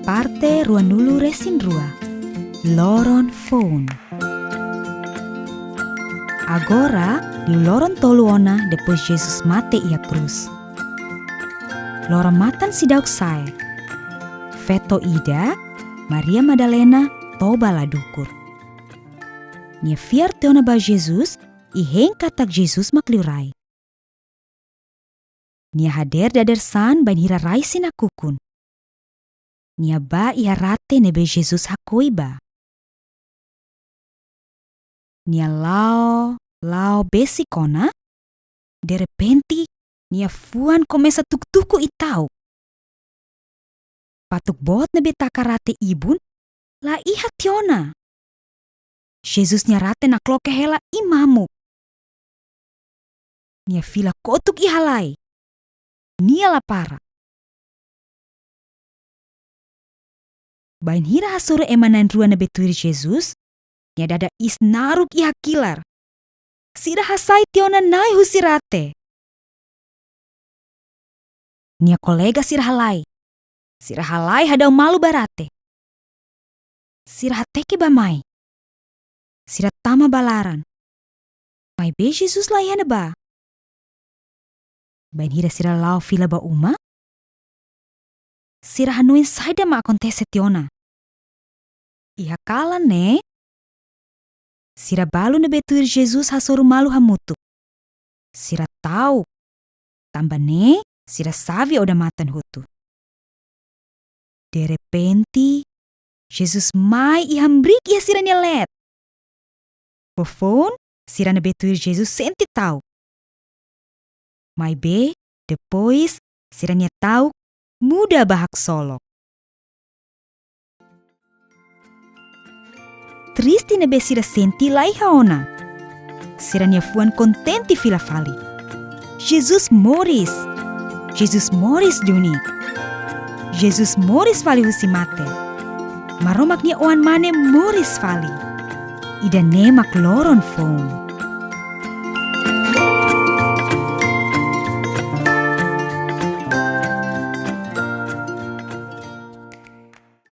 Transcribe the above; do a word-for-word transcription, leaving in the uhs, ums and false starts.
Parte ruanulu-resin-rua. Loron foun. Agora, liu loron tolu ona depois Jesus mate iha krús. Loron-matan seidauk sa'e. Feto ida, Maria Madalena, toba la dukur. Nia fiar tiha ona ba Jesus, i hein katak Jesus mak Liurai. Nia hadeer dadeer-saan bainhira rai sei nakukun. Nia bá iha rate ne'ebé Jesus hakoi bá. Nia la'o, la'o besik ona, derrepente, nia fuan komesa tuku-tuku i ta'uk. Fatuk boot ne'ebé taka rate ibun, la iha tiha ona. Jesus nia rate nakloke hela i mamuk. Nia fila kotuk i halai. Nia la para. Bainhira hasoru ema na'in-rua ne'ebé tuir Jesus, nia dada iis naruk i hakilar. Sira hasai tiha ona Na'i husi rate. Nia kolega sira halai. Sira halai hadau malu ba rate. Sira hateke bá-mai. Sira tama ba laran. Maibé Jesus la iha ne'ebá. Bainhira sira la'o fila ba uma, sira hanoin saida mak akontese tiha ona. Iha kalan ne'e, sira balu ne'ebé tuir Jesus hasoru malu hamutuk. Sira ta'uk. Tanba ne'e, sira xave odamatan hotu. Derrepente, Jesus mai i hamriik iha sira-nia leet. Fofoun, sira ne'ebé tuir Jesus sente ta'uk. Maibé, depois, sira-nia ta'uk muda ba haksolok. Triste ne'ebé sira sente la iha ona. Sira-nia fuan kontente fila fali. Jesus moris. Jesus moris duni. Jesus moris fali husi mate. Maromak nia Oan-Mane moris fali. Ida-ne'e mak loron foun.